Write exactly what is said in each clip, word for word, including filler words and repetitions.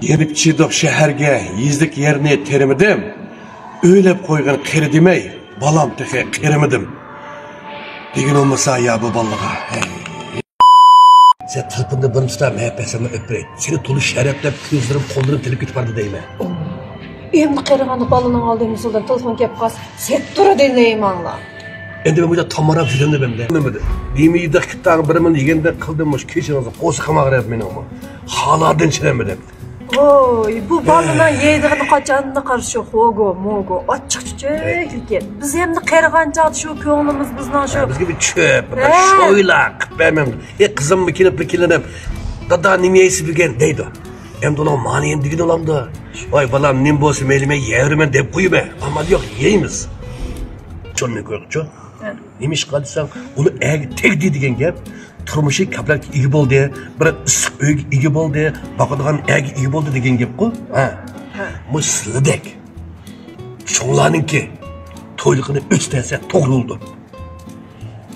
يېنىپ چىدۇق شەھەرگە، يېزىلىك يەرنى تېرىمىدىم. ئۆيلەپ قويغىن قېرى دېمەي، بالام تېخى قېرىمىدىم. دېگىن بولمىسا يا بۇ بالىغا. ھەي. سەن تېلېفوندا بىرىنچى تۇتام، ھە، پەسەندە ئۆتمەي. سېنى تولا شەرەتلەپ، كۆزلىرىم، قوللىرىم تېلىپ كېتىپ باردى دەيمەن. ئەمدى قېرىغاندا بالىنىڭ ئالدىدا مۇسۇلدىن تېلېفون كەپ قالسا، سەت تۇرا دەيمەنلا. ئەمدى مەن بۇ يەردە تاماراپ يۈرەمدىم ئەمدى. نېمە دېدى؟ يېمەي يېدىق كىتابى بىر مىل يېگەندە قىلدىم، مۇشۇ كېچىڭىزنى قورسىقىم ئاغرىياپ مېنىڭمۇ. ھالادىن چىدىمىدىم. ۋوي، بۇ بالىنىڭ يەيدىغىنى قاچاندا قارىشى خوگو، موگو، ئاچچىق چۈچۈك لېكىن. بىز ئەمدى قېرىغان چاغدا شۇ كۆڭلىمىز بىزنىڭ شۇ. بىزگە بىر چۆپ، بىر شويلا قىلىپ بەرمەمدۇ؟ ئەي، قىزىممۇ كېلىپلا كېلىنىپ، دادا، نېمە يەيسىز بۈگۈن؟ دەيدۇ. ئەمدى ئۇنىڭ مانى نېمە دېگىنى بولامدۇ؟ ۋاي بالام، نېمە بولسا مەيلى، مەن يەۋېرىمەن دەپ قويىمەن. ئامال يوق، يەيمىز. چۆننى كۆرگۈچۇ. نېمىشقا دېسەڭ، ئۇنى ئەرگە تەگدى دېگەن گەپ، تۇرمۇشى كاپالەتكە ئىگە بولدى، بىر ئىسسىق ئۆيگە ئىگە بولدى، باقىدىغان ئەرگە ئىگە بولدى دېگەن گەپقۇ. ھە. ھە. مۇشۇ سىلىدەك چوڭلارنىڭكى تويلۇقىنى ئۆستۈرسە توغرا بولىدۇ.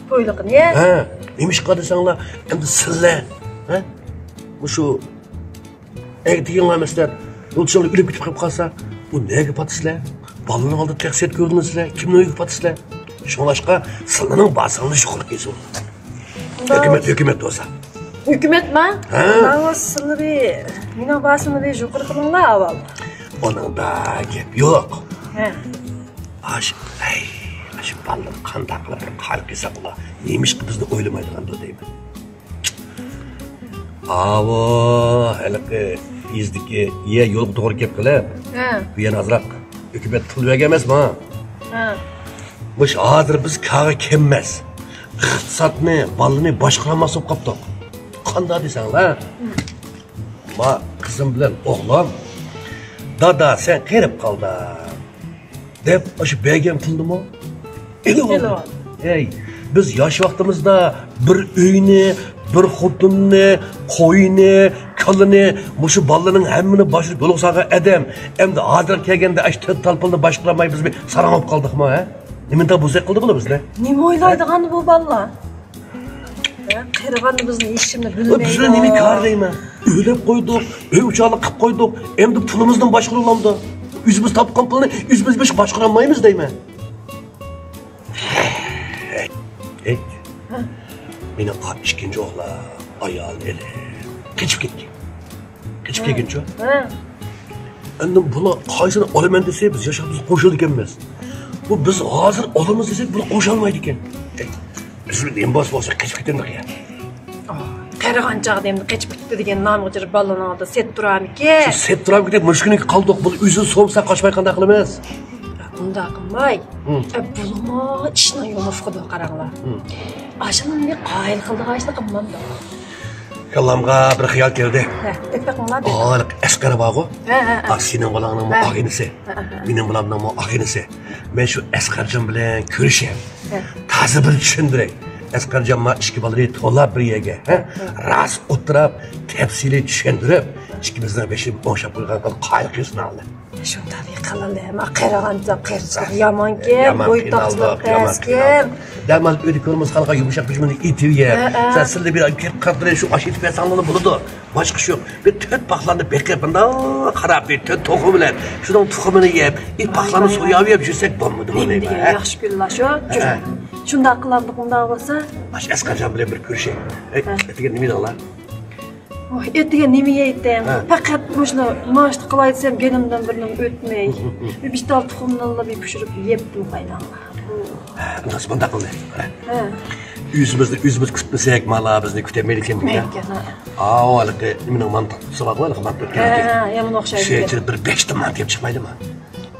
تويلۇقىنى؟ ھە. نېمىشقا دېسەڭلار، ئەمدى سىلەر، ھە؟ مۇشۇ ئەگىتىگەنلەر مەسىلەن، يولدىشىڭلار ئۆلۈپ كېتىپ قېلىپ قالسا، ئۇ نەگە پاتىسىلەر؟ بالىنىڭ ئالدىدا تەقسىر كۆرۈنىسىلەر، كىمنىڭ ئۆيىگە پاتىسىلەر؟ شۇڭلاشقا سىلىنىڭ باسىڭىز يۇقىرى كەلسۇن. ھۆكۈمەت، ھۆكۈمەت بولسا. ھۆكۈمەتما؟ ھە. ماڭا سىلىرى، مېنىڭ باسىمنى يۇقىرى قىلىڭلار ئاۋۋال. ئۇنىڭدا گەپ يوق. ھە. ئاشۇ، ھەي، ئاشۇ بالىلار قانداق قىلىپ بىر قايىل قىلساق ئۇلار نېمىشقا بىزنى ئويلىمايدىغاندۇ دەيمەن. ئاۋۇ، ھېلىقى يېزىدىكى يە يولغا توغرا كەپ قېلىپ، ھە. بۇ يەنە ئازراق ھۆكۈمەت پۇل بەرگەن ئەمەسمۇ؟ ھە. مۇشۇ ھازىر بىز كارغا كەممەس، ئىقتىسادنى، بالىنى باشقۇرالماس بولۇپ قاپتۇق. قانداق دېسەڭلار؟ ھە. ما قىزىم بىلەن ئوغلۇم، دادا، سەن قېرىپ قالدىڭ دەپ، ئاشۇ بەرگەن پۇلنىمۇ ئېلىۋالدى. ئېلىۋالدى. ھەي، بىز ياش ۋاقتىمىزدا بىر ئۆينى، بىر خوتۇننى، قوينى، كالىنى، مۇشۇ بالىلارنىڭ ھەممىنى باشلاپ يولغا سالغان ئادەم، ئەمدى ھازىر كەلگەندە ئاشۇ تۆت تال پۇلنى باشقۇرالماي بىز بىر ساراڭ بولۇپ قالدۇقمۇ، ھە؟ نېمىنداق بوزەك قىلدى بۇلار بىزنى؟ نېمە ئويلايدىغاندۇ بۇ بالىلار؟ ھە، قېرىغاندا بىزنى ھېچكىمنى بىلمەيدۇ. بىزنى نېمە كار دەيمەن؟ ئۆيلەپ قويدۇق، ئۆي ئوچاقلىق قىلىپ قويدۇق. ئەمدى پۇلىمىزدىن باشقۇرۇلامدۇ؟ ئۆزىمىز تاپقان پۇلنى ئۆزىمىز بېشى باشقۇرالمايمىز دەيمەن. ھەي، ھە. مېنىڭ ئىككىنچى ئوغلۇم، ئايال ئېلىپ قېچىپ كەتكەن. قېچىپ كەلگىنچۇ؟ ھە. ئەمدى بۇلار قايسىنى ئالىمەن دېسە، بىز ياشاپ بىز قوشۇلىدىكەنمىز. بۇ بىز ھازىر ئالىمىز دېسەك، بۇلار قوشالمايدىكەن. ئەي، بىز نېمە بولسا بولسا قېچىپ كېتەمدۇق يا. ئاھ، قېرىغان چاغدا ئەمدى قېچىپ كېتىدۇ دېگەن نامغا جىر بالىنىڭ ئالدىدا سەت تۇرامىكىن؟ شۇ سەت تۇرامىكىن دەپ مۇشۇ كۈنى قالدۇق. بۇ ئۆزىنى سومسا قاچماي قانداق قىلىمىز؟ ئۇنداق قىلماي. ھىم. ئە، بۇلىمۇ ئىشنىڭ يولىنى ئۇقىدۇ، قاراڭلار. ھىم. ئاشۇنى قايىل قىلىدىغان ئىشنى قىلمامدۇ. كاللامغا بىر خىيال كەلدى. ھە، ئېيتىپ بېقىڭلار، بېقىڭ. ئا، ھېلىقى ئەسقەر بارغۇ؟ ھە، ھە، ھە. ئا، سېنىڭ بالامنىڭمۇ ھە. ئاغىنىسى. ھە، ھە، ھە. مېنىڭ بالامنىڭمۇ ئاغىنىسى. مەن شۇ ئەسقەرجان بىلەن كۆرۈشەي. ھە. تازا بىر چۈشەندۈرەي. ئەسقەرجان ما ئىككى بالىنى تولا بىر يەرگە، ھە؟ ھە. راست ئولتۇراپ، تەپسىلىي چۈشەندۈرۈپ، ئىككىمىزنىڭ بېشىنى ئوڭشاپ قويغان قىل قايىل قىلسۇن ئالدى. شۇنداق قىلىلى، ما قېرىغانچە قېرىچاق يامانكەن، ھە، يامان بوي قىينالدۇق، تاقىسىلىق يامان تەسكەن. قىينالدۇق. دەم ئالىپ ئۆيدە كۆرمىسە خەلققە يۇمشاق بىر جۈملە ئېيتىۋېرىپ. ھە، ھە. سەن سىلدە بىر كەپ قاتنى شۇ ئاش ئېتىپ بەرسەڭلارلا بولىدۇ. باشقا ئىش يوق. بىر تۆت پاقلارنى بېقىپ، مۇنداق قاراپ، بىر تۆت توخۇ بىلەن شۇنىڭ تۇخۇمىنى يەپ، ئىت پاقلارنى سوياۋېرىپ يۈرسەك بولمىدىمۇ دەيمەن، ھە؟ ياخشى كۈنلەر شۇ. ھە. شۇنداق قىلامدۇق ئۇنداق بولسا. ئاشۇ ئەسقەرجان بىلەن بىر كۆرۈشەي. ئەي، ھە. ئەتىگەن نېمە يېدىڭلار؟ ۋاي، ئەتىگەن نېمە يەيتتىم؟ ھە. پەقەت مۇشۇنى ناشتا قىلاي دېسەم، گېلىمدىن بىر نېمە ئۆتمەي. ھە، ھە، ھە. بىر بىتال تۇخۇمنىلا بىر پىشۇرۇپ يەپتىم قايناڭلار. ھە، ئۇنداق بولسا مۇنداق قىلدى. ھە. ئۆزىمىزنى ئۆزىمىز كۈتمىسەك، مالا بىزنى كۈتەلمەيدىكەن دېگەن. مەيدىكەن، ھە. ئاۋۇ ھېلىقى نېمىنىڭ مانتا سوراقلار، ھېلىقى مانتا ئۆتكەن. ھە، ھە، يامان ئوخشايدىكەن. شۇ ئىچىدە بىر بەشتە مانتا يەپ چىقمايلىما؟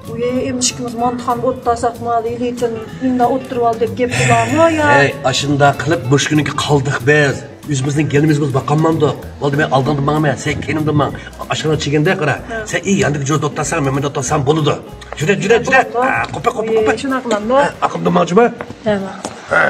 ئۇي، ئەمدى ئىككىمىز مانتىخانىدا ئولتۇرساقمۇ، ھېلىتىن مۇنداق ئولتۇرۇۋال دەپ گەپ بولارمۇ يا؟ ھەي، ئاشۇنداق قىلىپ مۇشۇ كۈنىگە قالدۇق بىز. ئۆزىمىزنىڭ گېلىمىزنى بىز باقالمامدۇق. بولدى، مەن ئالدىڭدا ماڭىمەن، سەن كەينىمدە ماڭ. ئاشخانا چېگىندە قارا. ھە. سەن ئى ياندىكى جوزىدا ئولتۇرساڭ، مەن مۇندا ئولتۇرسام بولىدۇ. جۈرە، جۈرە، جۈرە. بولىدۇ. ھە، قوپە، قوپە، ئۈي، قوپە. شۇنداق قىلامدۇ؟ ھە، ئاقىمدا ماڭچىما؟ ھە، ماڭ. ھە.